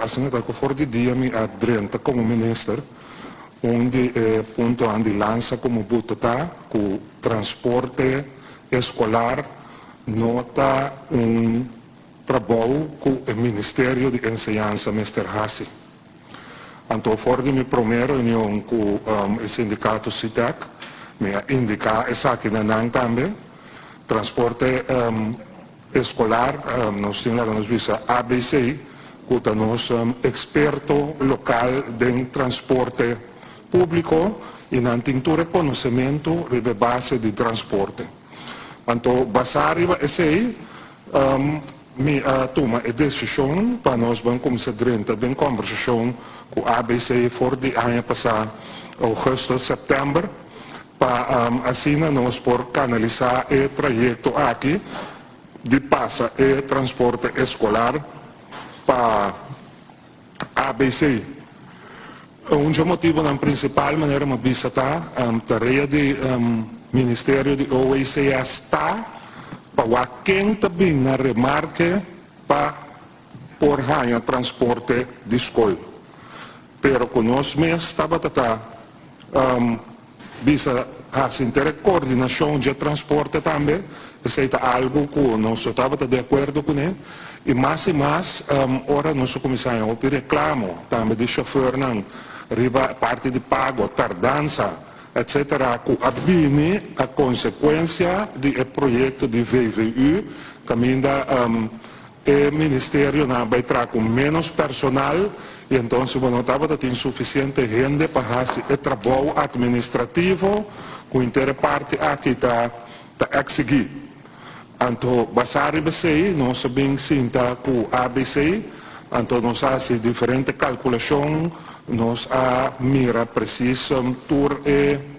Asina ta ku for di dia mi a drenta komo minister, un di e puntonan di lansa ku mi buta ta ku transporte eskolar no ta un trabou ku e Ministerio di Enseñansa mester hasi. Anto for di mi promé reunion ku e sindikato SITEK, mi a indiká esaki na nan tambe. Transporte eskolar, nos tin laga nos bisa ABC, ku ta nos eksperto lokal den transporte públiko i nan tin tur e konosementu riba e base di transporte. Anto basá riba esei, Mi a tuma e desishon pa nos ban kuminsá drenta den kòmbersashon ku ABC for di aña pasá ougùstus, sèptèmber, pa asina nos por kanalisá e trayekto aki di pasa e transporte eskolar pa ABC. Un dje motibunan prinsipal, manera mi a bisa ta, tarea di Ministerio di OECS ta pa wak ken ta bin na remarke pa por haña transporte di skol. Pero ku nos mes tabata ta bisa hasi henter e koordinashon dje transporte tambe, esei ta algu ku nos no tabata di akuerdo kuné. I mas i mas ora nos a kuminsá haña hopi reklamo tambe di shofèrnan riba parti di pago, tardansa, etsetera ku a bini a konsekuensia di e proyekto di VVU kaminda E ministerionan a bai traha ku ménos personal i entonces bo no tabata tin sufisiente hende pa hasi e trabou atministrativo ku henter e parti aki ta ta eksigí. Anto basá riba esei nos a bin sinta ku ABC, anto nos a hasi diferente kalkulashon, nos a mira presis tur e.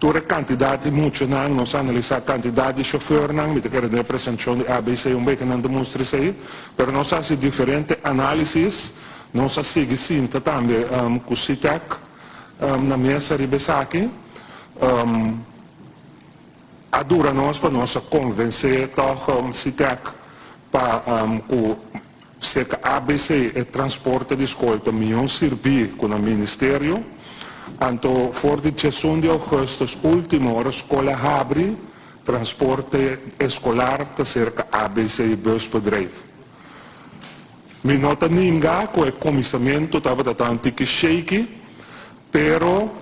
Tur e kantidat di muchanan, nos a analisá kantidat di shofèrnan, mi ta kere den e presentashon di ABC un beke nan ta mustra esei, pero nos a hasi diferente análisis, nos a sigui sinta tambe ku SITEC na mesa riba esaki. A dura nos pa nos a konvensé tòg SITEC pa ku Serka ABC e transporte di skol ta mihó sirbí ku na ministerio. Anto for di 11 di ougùstùs último ora skol a habri, transporte eskolar ta serka ABC Busbedrijf. Mi no ta ninga ku e kuminsamentu tabata ta un tiki shaky, pero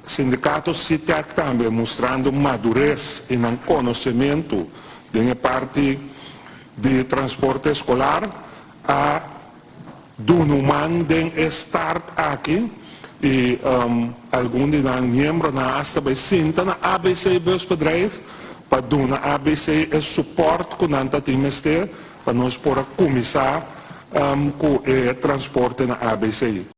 Sindikato SITEC tambe mustrando madures i nan konosementu den e parti di transporte eskolar a duna un man den e start aki i algun di nan miembronan asta bai sinta na ABC Busbedrijf pa duna ABC e supòrt ku nan ta tin mester pa nos por a kuminsá ku e transporte na ABC.